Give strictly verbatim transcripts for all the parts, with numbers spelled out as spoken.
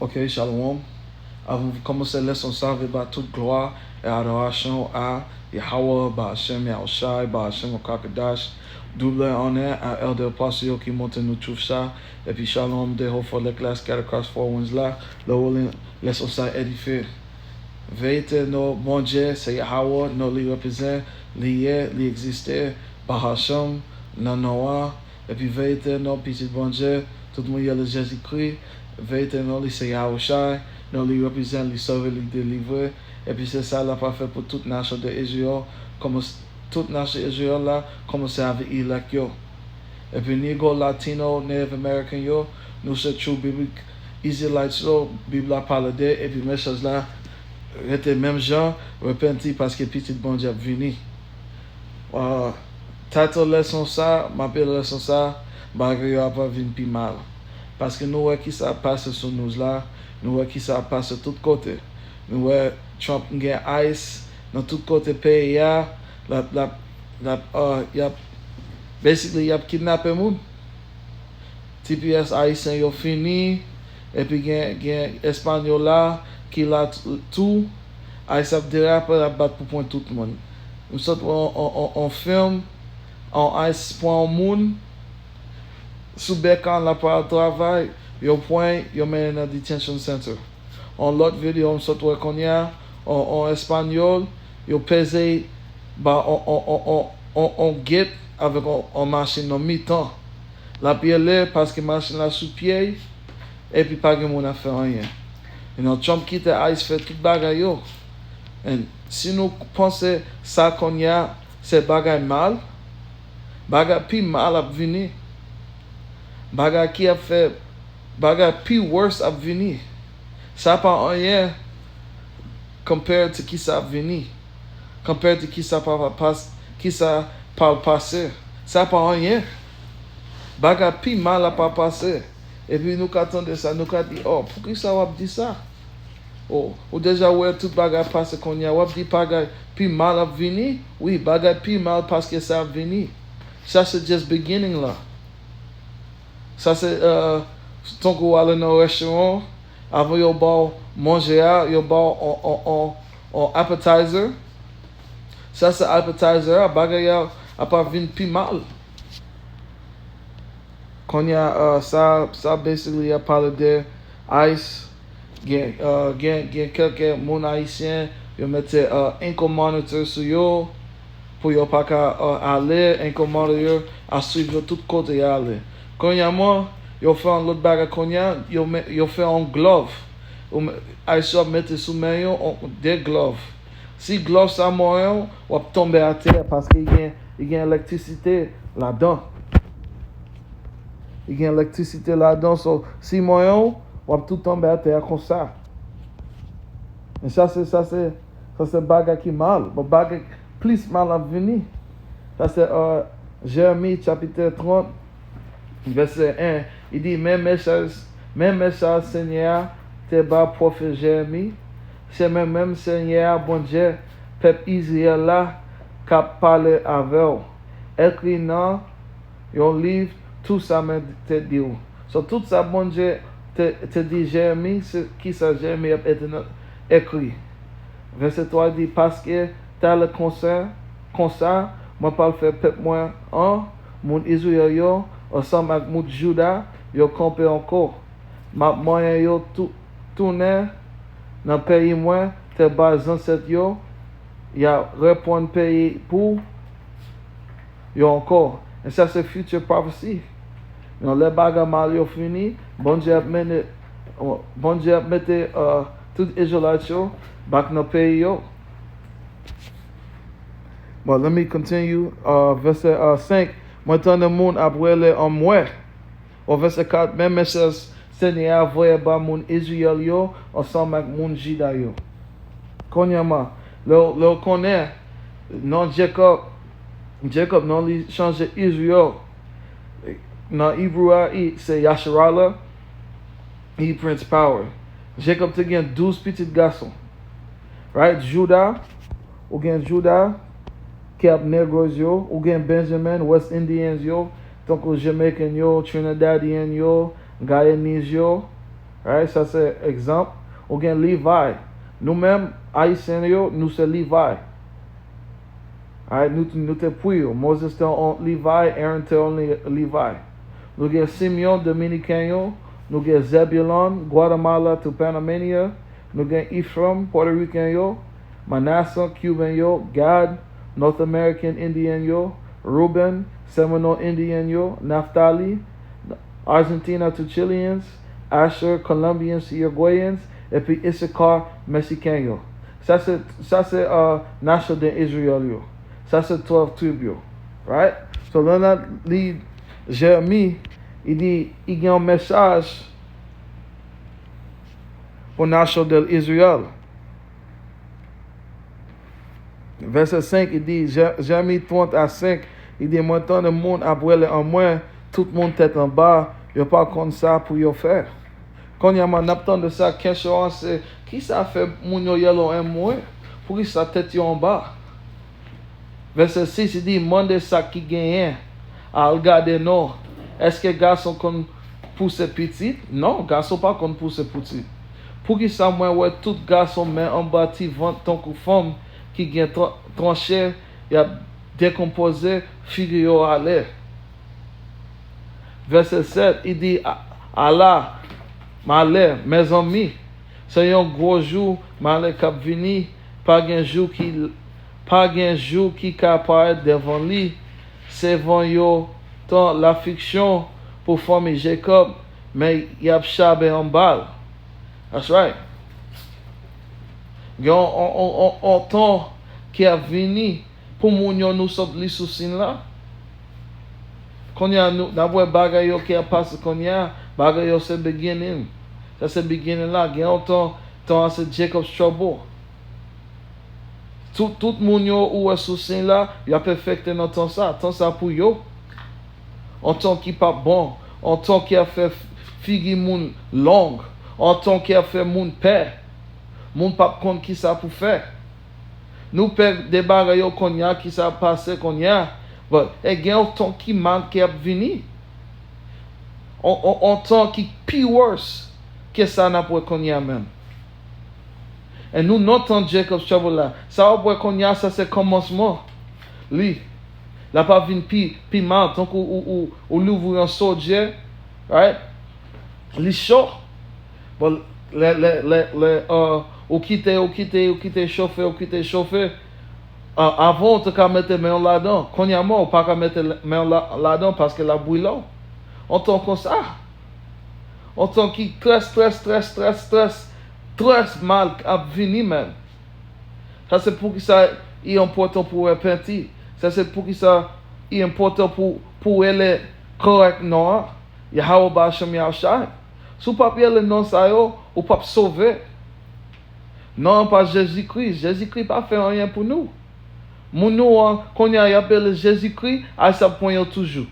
Ok, shalom. Avan m kòmanse lèson sa, vle ba tout glwa e adorasyon a Yahweh, Bahashem Yahushai, Bahashem Rakakadash, double onè a Elder Pastor yo ki montre nou truth sa, epi shalom de ho for the class, cat across four winds la, lè w li lèson sa edifye. Verite non Bondye se Yahweh, non li reprezan, li ye, li egziste, Bahashem, nan non an, epi verite non Pitit Bondye, tout moun rele Jezikri, verite non li se Yahushai, non li reprezan, li sove, li delivre, epi se sa l ap fè pou tout nasyon de Izrayèl, kòmanse, tout nasyon Izrayèl la, kòmanse avèk elect yo. Epi Negro, Latino, Native American yo, nou se true biblical Israelites yo, Bib la pale de, epi mesaj la rete menm jan, repenti paske Pitit Bondye ap vini. Uh, title lèson sa, m ap rele lèson sa, bagay yo ap vin pi mal. Paske nou wè ki sa ap pase sou news la, nou wè ki sa ap pase tout kote. Nou wè Trump gen ICE nan tout kote peyi a, l ap, l ap, l ap, uh, y ap, basically, y ap kidnape moun. T P S ayisyen yo fini, epi gen, gen Espanyòl la ki la t-, tou. ICE ap derape, l ap bat pou pran tout moun. M sot wè on, on, on, on fim, on ICE pran on moun, sou bèkan l ap al travay, yo pran, yo mennen nan detention center. On lòt videyo m sot wè kounye a, on, on Espanyòl, yo peze ba on, on, on, on, on, on gate avèk on, on machin nan mitan. L ap rele paske machin la sou pye, epi pa gen moun ap fè anyen. You know, Trump kite ICE fè tout bagay yo. And si nou panse sa kounye a se bagay mal, bagay pi mal ap vini. Bagay ki ap fè, bagay pi worse ap vini. Sa pa anyen compared to ki sa ap vini. Compared to ki sa pa, pa pas, ki sa pa pase. Sa pa anyen. Bagay pi mal ap pase. Epi nou ka tande sa, nou ka di, "Oh, poukisa w ap di sa?" Oh, ou deja wè tout bagay pase kounye a, w ap di bagay pi mal ap vini? Wi, bagay pi mal paske sa ap vini. Sa se just beginning la. Sa se, uh, tankou w ale nan restaurant, avan yo ba w manje a, yo ba w on, on, on, on appetizer. Sa se appetizer a, bagay a ap vin pi mal. Kounye a, uh, sa, sa basically ap pale de ICE. Gen, uh, gen, gen kèk moun ayisyen, yo mete, uh, ankle monitor sou yo, pou yo pa ka, uh, ale, ankle monitor a swiv yo tout kote y ale. Kounye a, yo fè yon lòt bagay kounye a, yo, yo fè yon glove. Ayisyen ap mete sou men yo, on, de glove. Si glove sa mouye w, w ap tonbe atè paske gen, gen elektrisite ladan. Li gen elektrisite ladan, so, si mouye w, w ap tou tonbe atè a konsa. E sa se, sa se, sa se bagay ki mal. Bon, bagay plis mal ap vini. Sa se, uh, Jeremi chapit trant, vèsè en. Li di, men mesaj, men mesaj Senyè a te ba pwofèt Jeremi, se mwen menm Senyè a, Bondye pèp Izrayèl la, k ap pale avè w. Ekri nan yon liv tout sa mwen te di w. So, tout sa Bondye te, te di Jeremi, se ki sa Jeremi ap ekri. Vèsè twa di, paske talè konsa, konsa, mwen pral fè pèp mwen an, moun Izrayèl yo, ansanm ak moun Jida, yo kanpe ankò. M ap mennen yo tou-, tounen nan peyi mwen te ba zansèt yo, y a reprann peyi pou yo ankò. E sa se future prophecy. Nan lè bagay mal yo fini, Bondye ap mennen, Bondye ap mete, uh, tout Izrayelit yo back nan peyi yo. But let me continue, uh, vèsè, uh, senk. Mwen tande moun ap rele an mwen. Ou vèsè kat, men mesaj Senyè a voye ba moun Izrayèl yo ansanm ak moun Jida yo. Kounye a, lè, lè w konnen non Jacob, Jacob non li chanje Izrayèl. Nan Ebre a, i, se Yasharala, i Prince Power. Jacob te gen douz pitit gason. Right? Juda, ou gen Juda, ki ap Negroes yo, ou gen Benjamin, West Indians yo, tankou Jamaican yo, Trinidadian yo, Guyanese yo, Alright, sa se egzanp. Ou gen Levi. Nou menm, Ayisyen yo, nou se Levi. Alright, nou, nou te pri yo. Moses te yon Levi, Aaron te yon Le- Levi. Nou gen Simeon, Dominiken yo. Nou gen Zebulon, Guatemala to Panamania. Nou gen Ephraim, Pòtoriken yo. Manasseh, Cuban yo. Gad, North American Indian yo. Reuben, Seminole Indian yo. Naphtali, Argentina to Chileans. Asher, Colombians to Uruguayans. Epi Issachar, Meksiken yo. Sa se, sa se uh, nasyon de Izrayèl yo. Sa se twelve tribe yo. Right? So, lè n ap li Jeremi, li di, li gen yon mesaj pou nasyon de Izrayèl. Vèsè senk, li di, Je- Jeremi trant a senk, li di, mwen tande moun ap rele an mwen, tout moun tèt anba, yo pa konn sa pou yo fè. Kounye a, n ap tande sa, kesyon an se, kisa fè moun yo yele w an mwen? Poukisa tèt yo anba? Vèsè sis, li di, mande sa ki genyen, al gade non. Èske gason konn pouse pitit? Non, gason pa konn pouse pitit. Poukisa mwen wè tout gason men anba ti vant tankou fanm ki gen tran- tranche, y ap dekonpoze, figi yo ale? Vèsè sèt, li di, a- ala, malè, mezanmi, se yon gwo jou malè k ap vini, pa gen jou ki, pa gen jou ki ka parèt devan li, se van yo tan lafliksyon pou fanmi Jakòb, men y ap chabe anba l. That's right. Gen on, on, on, on, on tan ki ap vini pou moun yo nou sot li sou siy la. Kounye a, nou, n ap wè bagay yo ki ap pase kounye a, bagay yo se beginning. Sa se beginning la, gen on tan, tan an se Jacob's trouble. Tout, tout moun yo ou wè sou siy la, y ap enfekte nan tan sa, tan sa pou yo. On tan ki p ap bon, on tan ki ap fè f- figi moun long, on tan ki ap fè moun pè. Moun p ap konn kisa pou fè. Nou pè de bagay yo kounye a, kisa ap pase kounye a. But, e gen on tan ki mal ki ap vini. On, on, on tan ki pi worse ke sa n ap wè kounye a menm. E nou nan tan Jacob's trouble la. Sa w ap wè kounye a, sa se kòmansman li. L ap ap vin pi, pi mal, tankou ou, ou, ou louvri yon sodje, right? Li cho. Bon, lè, lè, lè, lè, uh, ou kite, ou kite, ou kite chofe, ou kite chofe. Uh, avan, ou te ka mete men w ladan. Kounye a, ou pa ka mete men w la, ladan paske l ap brile w. On tan konsa. On tan ki trè, trè, trè, trè, trè, trè mal ap vini menm. Sa se poukisa li enpòtan pou w repenti. Sa se poukisa li enpòtan pou, pou w rele kòrèk non an. Yahawah Ba'ashem Yahushai. Si w p ap rele non sa yo, ou p ap sove. Non an pa Jezikri. Jezikri pa fè anyen pou nou. Moun nou an, kounye a, y ap rele Jezikri, ICE ap pran yo toujou.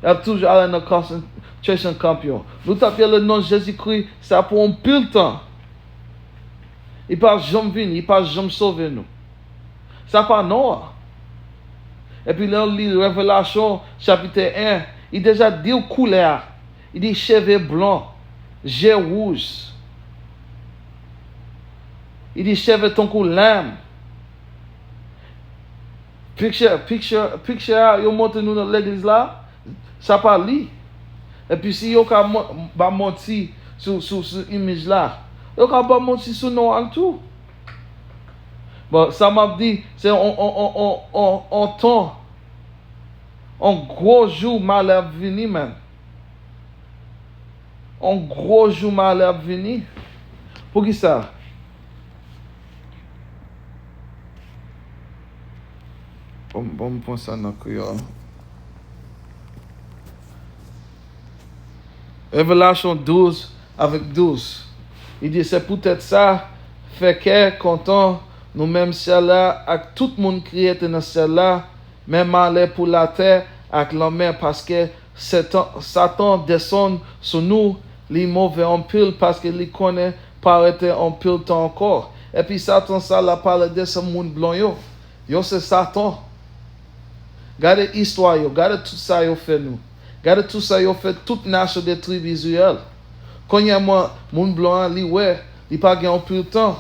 Y ap toujou ale nan concentration camp yo. Nou t ap rele non Jezikri, sa pou yon pil tan. Li pa janm vini, li pa janm sove nou. Sa pa non an. Epi lè w li Revelasyon, chapit en, li deja di w koulè a. Li di cheve blon, je wouj. Li di cheve tankou lenm. Picture, picture, picture a yo montre nou nan legliz la, sa pa li. Epi si yo ka mon- ba manti sou, sou, sou imaj la, yo ka ba manti sou non al tou. Bon, sa m ap di, se on, on, on, on, on, on tan, on gwo jou malè ap vini, menm. On gwo jou malè ap vini. Poukisa? Bon, bon, m pran sa nan kreyòl. Revelasyon douz avèk douz. Li di, se poutèt sa, fè kè kontan nou menm syèl la ak tout moun ki rete nan syèl la, men malè pou latè ak lanmè, paske Satan, Satan desann sou nou, li move anpil paske li konnen pa rete anpil tan ankò. Epi Satan sa la pale de se moun blan yo. Yo se Satan. Gade istwa yo, gade tout sa yo fè nou. Gade tout sa yo fè tout nasyon de trib Izrayèl. Kounye a, moun blan an, li wè, li pa gen anpil tan.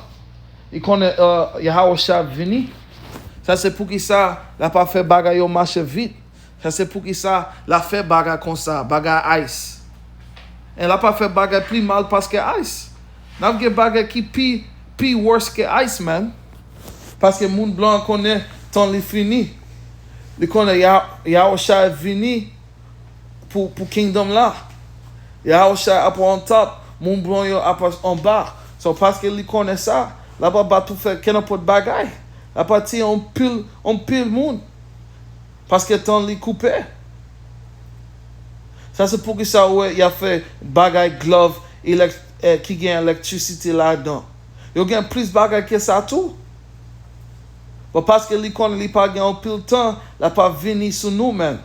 Li konnen, uh, Yahawashai ap vini. Sa se poukisa l ap fè bagay yo mache vit. Sa se poukisa l ap fè bagay konsa, bagay ICE. E l ap fè bagay pi mal paske ICE. N ap gen bagay ki pi, pi worse ke ICE, man. Paske moun blan an konnen tan li fini. Li konnen Ya-, Yahawashai vini pou, pou kingdom la. Yahawashai ap on top, moun blan yo ap anba. So, paske li konnen sa, l ap bat pou fè kenenpòt bagay. L ap tiye anpil, anpil moun. Paske tan li koupe. Sa se poukisa w wè y ap fè bagay glove elèk-, eh, ki gen elektrisite ladan. Yo gen plis bagay ke sa tou. Bon, paske li konnen li pa gen anpil tan, l ap vini sou nou, man.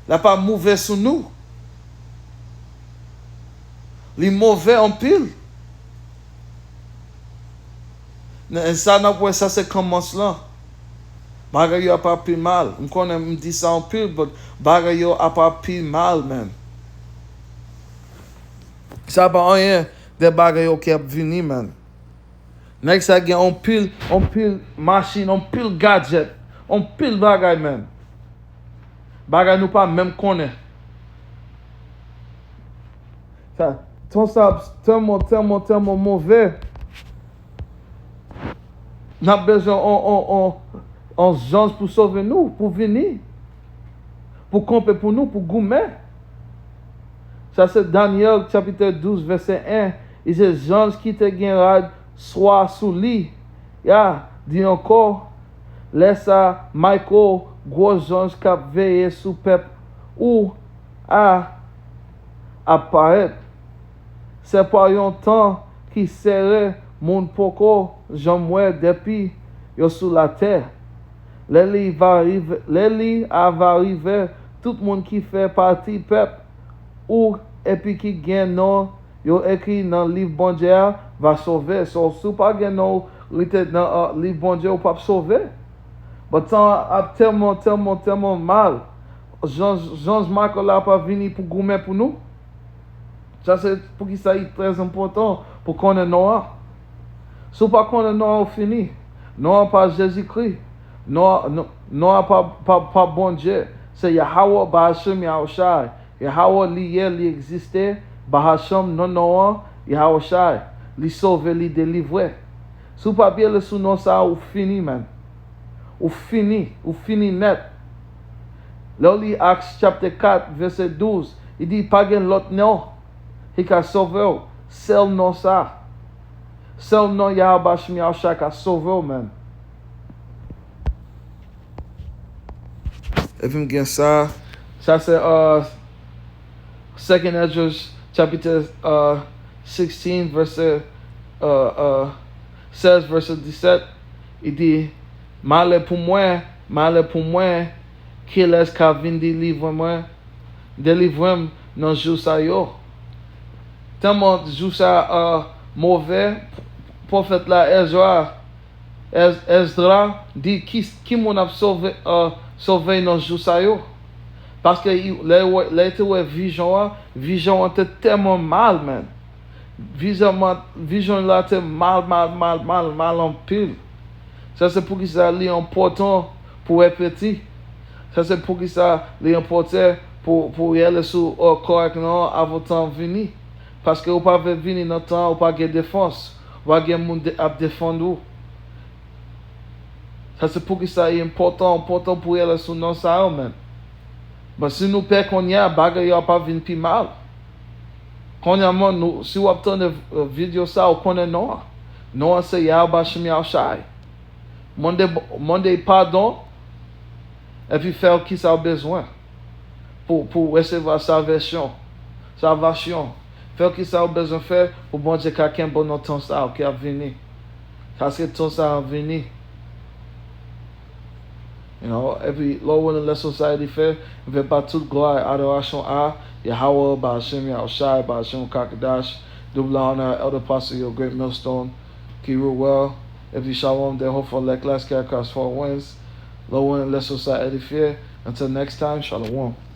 L ap move sou nou. Li move anpil. Nan sa n ap wè, sa se kòmans lan. Bagay yo ap pi mal. M konnen m di sa anpil, but bagay yo ap pi mal, man. Sa pa anyen de bagay yo ki ap vini, man. Nèg sa gen anpil, anpil machin, anpil gadget, anpil bagay, man. Bagay nou pa menm konnen. Sa, tan sa ap tèlman, tèlman, tèlman move. N ap bezwen on, on, on, on zanj pou sove nou, pou vini, pou kanpe pou nou, pou goumen. Sa se Danyèl chapit douz, vèsè en. Li se zanj ki te gen rad swa sou li a di ankò, lè sa, Michael, gwo zanj k ap veye sou pèp ou a, ap parèt. Se pa yon tan ki sere moun poko janm wè depi yo sou latè. Lè li va rive, lè li a va rive, tout moun ki fè pati pèp ou epi ki gen non yo ekri nan liv Bondye a va sove. So, si w pa gen non w rete nan, uh, liv Bondye, ou p ap sove. But tan an ap tèlman, tèlman, tèlman mal. Zanj, zanj Michael la pa vini pou goumen pou nou. Sa se poukisa li trè enpòtan pou konnen non an. Si w pa konnen non an, ou fini. Non an pa Jezikri. Non an, non, non an pa, pa, pa Bondye. Se Yahawah Bahashim Yahushai. Yahawah li ye, li egziste. Bahashim, non, non an, Yahushai. Li sove, li delivre. Si w pa rele sou non sa a, ou fini, man. Ou fini, ou fini nèt. Lè w li Acts chapter kat, vèsè douz, li di pa gen lòt non ki ka sove w, sèl non sa. Sèl non Yahawah Bahashim Yahushai ka sove w, man. Epi m gen sa, sa se, uh, Second Ezra chapit, uh, sixteen, vèsè, uh, uh, sèz, vèsè disèt, li di, malè pou mwen, malè pou mwen, kilès ka vin delivre mwen, delivre m nan jou sa yo? Tèlman jou sa, uh, move, pwofèt la, Ezra, Ez-, Ezdra di, ki, ki moun ap sove, uh, sove nan jou sa yo? Paske i, lè, lè te wè vizyon an, vizyon an te tèlman mal, man. Vizyon an, vizyon la te mal, mal, mal, mal, mal anpil. Sa se poukisa li enpòtan pou repete. Sa se poukisa li enpòtan pou, pou rele sou, uh, kòrèk non an avan tan vini. Paske ou pa vle vini nan tan an, ou pa gen defans. Ou pa gen moun de, ap defann ou. Sa se poukisa li enpòtan, enpòtan pou rele sou non sa yo, man. But si nou pè kounye a, bagay yo ap vin pi mal. Kounye a, man, nou, si w ap tande, uh, videyo sa, ou konnen non an. Non an se Yahawah Bahashim Yahushai. Mande, mande padon, epi fè w kisa w bezwen pou, pou resevwa salvasyon, salvasyon. Fè w kisa w bezwen fè pou Bondye ka kenbe w nan tan sa yo ki ap vini. Paske tan sa yo vini. You know, epi lè w wè nan lèson sa a, li fè, m fè pa tout glwa e adorasyon a Yahawah Bahashim Yahushai Bahashim Kakadash, double honor, Elder Pastor Yo Great Millstone, ki rule well, epi shalom, the hope for like last care across four winds. Lè w wè nan lèson sa a, edifye. Until next time, shalom.